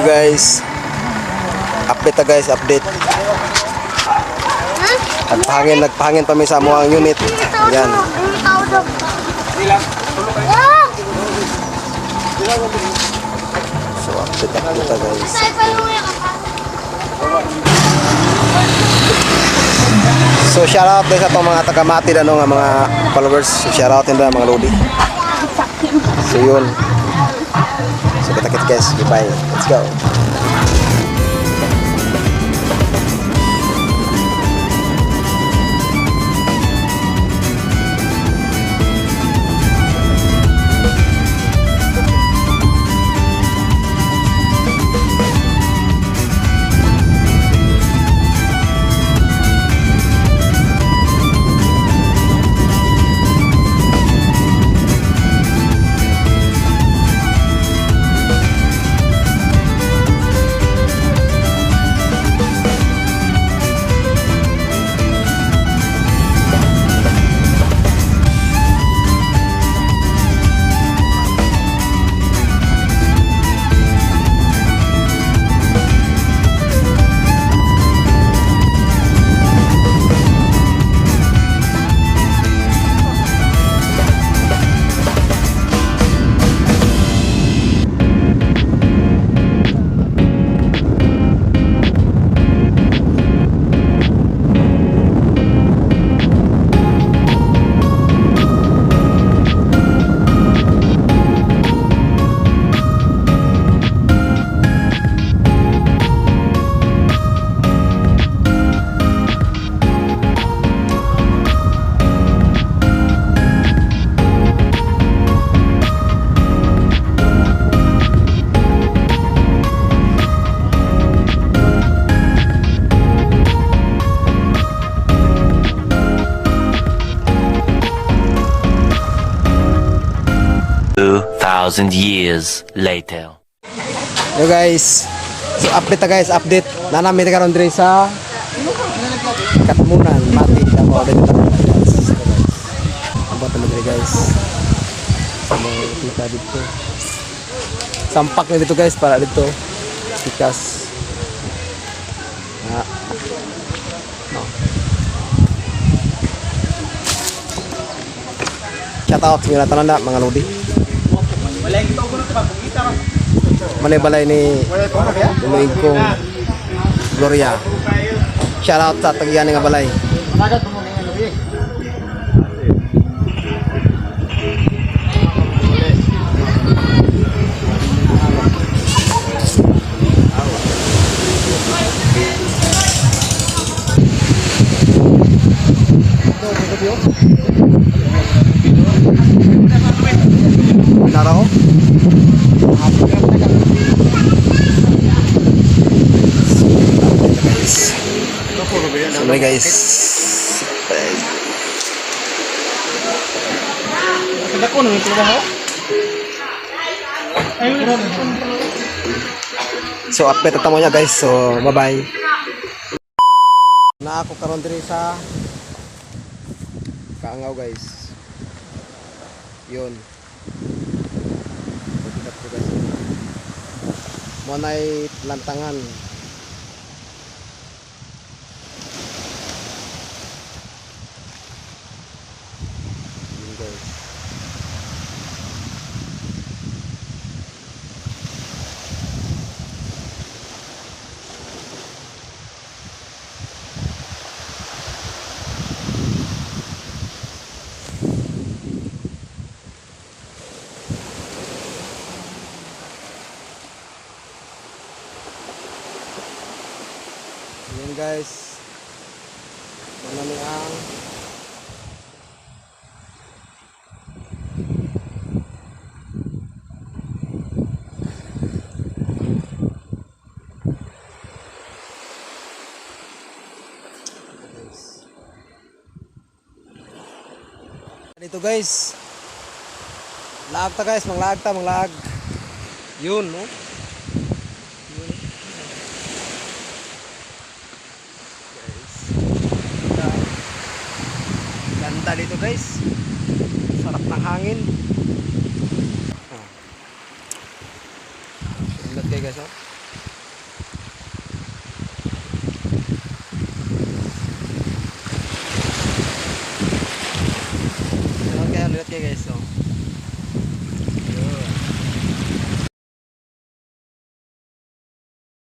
Guys. Update ta guys, update. Nagpahangin, nagpahangin pa mi sa amuang unit. Yan. So update, update ta guys. So shout out guys sa atong mga taga Mati ano nga mga followers. So shout out nila mga lodi. So yun. So kita kita guys. Goodbye. Let's go. 2,000 years later. Yo guys. So update ta guys, update. Nanami ta karon diri sa Katamunan, Mati, Davao dito ta. Guys. Abot na diri guys. Sa mga kita dito. Sampak na dito guys para dito. Pikas. Ah. No. Shout out sa inyo tanan na mga lodi. Manay balay ni Luig kong Gloria. Shout out sa tagyan nga balay. Naro. Guys. So guys. So update ta mo niya guys. So bye bye. Na ako karon diri sa Kaangaw guys. Yun. Pagkikat ko guys. Mo nay lantangan. Yun guys. Yun guys. Muna ni ang guys. Dito guys. Laag ta guys, manglaag ta, manglaag. Yun, no? Yun. Guys. Ganda dito guys. Sarap ng hangin. Oh. Ingat kayo guys, oh. Guys, so.